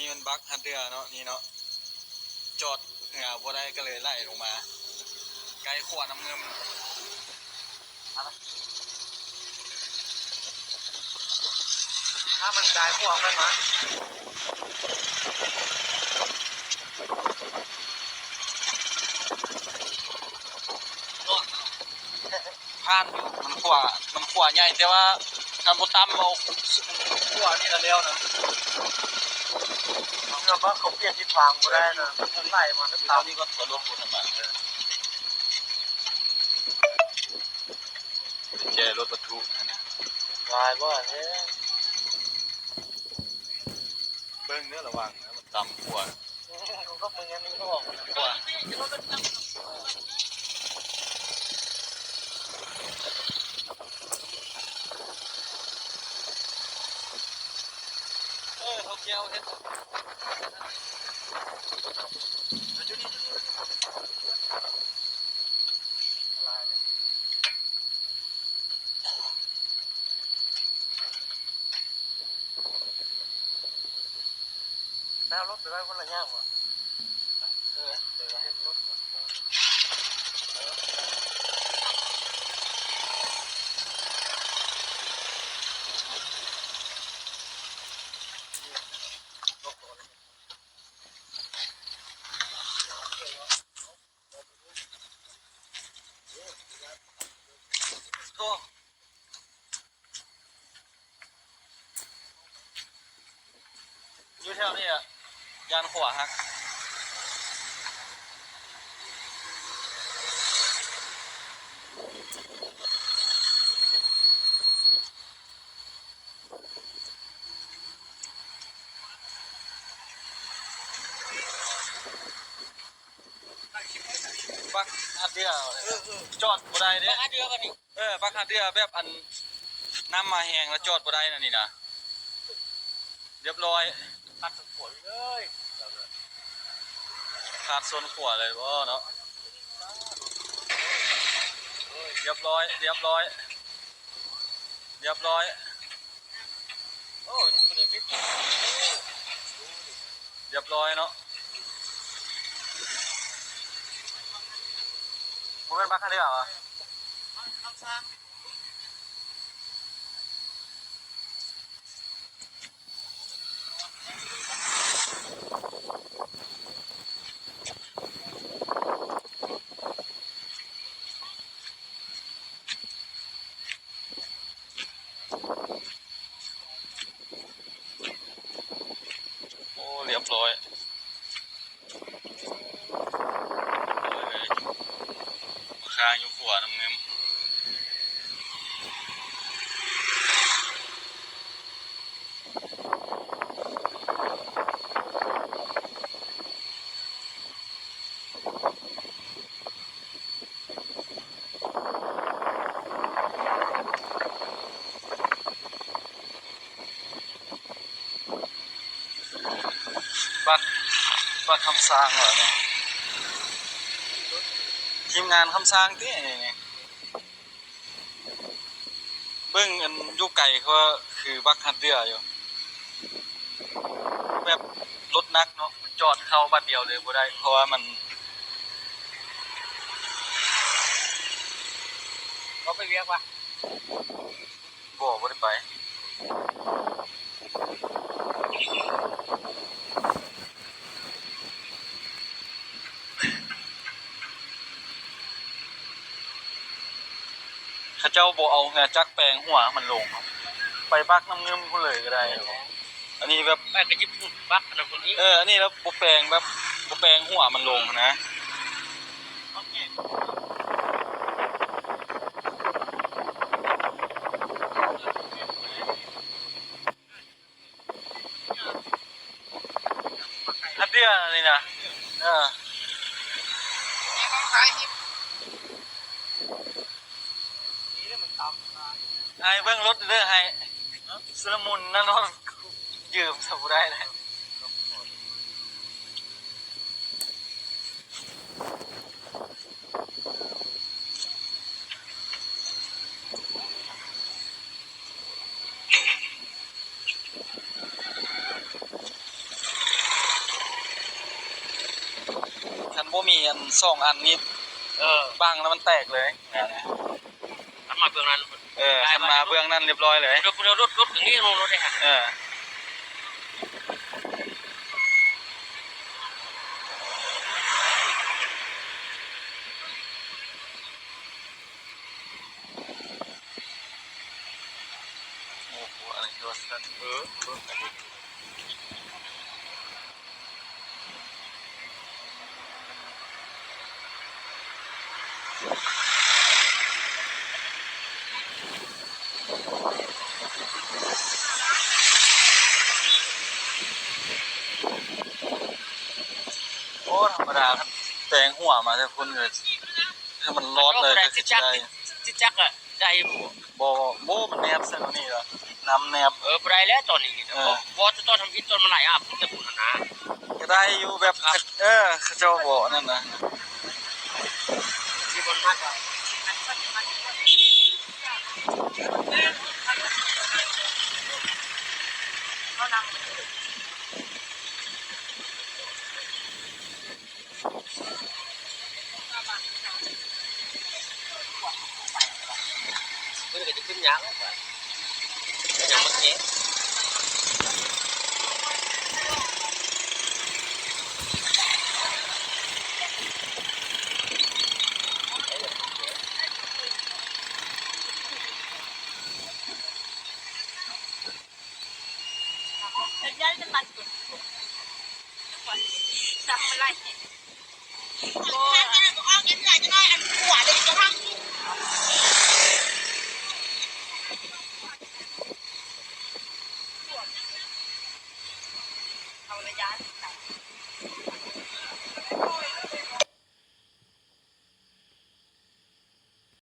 ນີ້ມັນບັກຮັດເຮືອເນາະ ນີ້ເນາະ ຈອດເຮືອບໍ່ໄດ້ ກໍເລີຍໄຫຼລົງມາ ໃກ້ຂົວນ້ຳງື່ມ. ຖ້າມັນກາຍຂົວໄປມາ ຜ່ານຢູ່ ມັນຂົວ ມັນຂົວໃຫຍ່ ແຕ່ວ່າຄັນບໍ່ຕ່ຳເອົາຂົວນີ້ລະແລ້ວນະ ເພື່ອວ່າເຂົາປ່ຽນທິດທາງບໍ່ໄດ້ນະ ມັນໄຫຼມາແລ້ວ ເອົານີ້ກ່ອນ ຕົວລົງບໍ່ທັນມາ ເອີ ແກ່ລົດບັນທຸກຫັ້ນນະ ຫຼາຍບໍ່ແທ້ ເບິ່ງເດີ ລະວັງນະ ມັນຕ່ຳຂົວ ເອີ ຂອງພວກມຶງອັນນີ້ກໍອອກ ຂົວ ເອີ ເຂົາແກ້ວເຮັດ ແລ້ວລົດໄປໄວ້ຄົນລະຢ່າງວະ ເອີ ໄປໄວ້ລົດ ໂອ້ ຢູ່ແຖວນີ້ລະ ຢ້ານຂົວຫັກ. ບັກຮາດເດື່ອ ເອີ ເອີ ຈອດບໍ່ໄດ້ເດ້ ບັກຮາດເດື່ອບັດນີ້ ເອີ ບັກຮາດເດື່ອແບບອັນນ້ຳມາແຮງແລ້ວຈອດບໍ່ໄດ້ນະນີ້ນະ ລຽບລ້ອຍ ພາດຊົນຂົວເລີຍ ພາດຊົນຂົວເລີຍບໍ່ເນາະ ລຽບລ້ອຍ ລຽບລ້ອຍ. ລຽບລ້ອຍ ໂອ້ ລຽບລ້ອຍເນາະ ບໍ່ແມ່ນບັກຮາດເດື່ອຫວາ? ໂອ້ ລຽບລ້ອຍ ໂອ້ຍ ມາຄ້າງຢູ່ຂົວນ້ຳງື່ມ. ບັກ ບັກຄຳຊ້າງຫວານີ້ ທີມງານຄຳຊ້າງຕິນີ້ ເບິ່ງອັນຢູ່ໄກຄືວ່າຄືບັກຮາດເດື່ອຢູ່ ແບບລົດໜັກເນາະ ມັນຈອດເຂົ້າບາດດຽວເລີຍບໍ່ໄດ້ ເພາະວ່າມັນ ເຂົາໄປວຽກວະ? ບໍ່ ບໍ່ໄດ້ໄປ. ເຂົາເຈົ້າບໍ່ເອົາເຮືອຈັກແປງຫົວໃຫ້ມັນລົງເນາະ ໄປບັກນ້ຳງື່ມພຸ້ນເລີຍກໍໄດ້. ອັນນີ້ແບບ ໄປກໍຈິບບັກອັນນັ້ນພຸ້ນອີກ. ເອີ ອັນນີ້ແລ້ວບໍ່ແປງແບບ ບໍ່ແປງຫົວມັນລົງນະ. ຮາດເດື່ອນີ້ນະ ເອີ ອ້າຍເບິ່ງລົດເດີ ອ້າຍ ຊຸລະມຸນນະເນາະ ຢືມຊະບໍ່ໄດ້ແຫຼະ. ໂ ສອງອັນນີ້ ເອີ ບັງແລ້ວມັນແຕກເລີຍ. ຄັນມາເບື້ອງນັ້ນ ເອີ ຄັນມາເບື້ອງນັ້ນລຽບຮ້ອຍເລີຍ. ເດີ ເດີ ລົດ ລົດກະງນີ້ລົງລົດໄດ້ຫັ້ນ. ເອີ. ໂອ້ໂຫ ອັນນີ້ກໍວ່າຊັ້ນ ເອີ ລົດກະງນີ້. ໂອ້ ທຳມະດາ ຄັນແຕງຫົວມາແຕ່ພຸ້ນເລີຍ ໃຫ້ມັນລອດເລີຍ ໂອ້ ກໍຄືຊິໄດ້ ຊິຈັກ ຊິຈັກອະ ໄດ້ຢູ່ບໍ່? ບໍ່ ບໍ່ ມັນແນບໃສ່ໂຕນີ້ລະ ນ້ຳແນບ. ເອີ ບໍ່ໄດ້ແລ້ວຕອນນີ້ນີ້ນະ. ເອີ ບໍ່ ບໍ່ ຕອນທຳອິດຕອນມັນໄຫຼອາບແຕ່ພຸ້ນນະ ກໍໄດ້ຢູ່ແບບ ເອີ ເຂົາເຈົ້າບໍ່ນັ້ນນະ ທີ່ມັນມັດອະ ເອົານ້ຳ. ເພິ່ນກໍຈະຂຶ້ນຍາກແລ້ວ ກໍຍັງບໍ່ແກ້.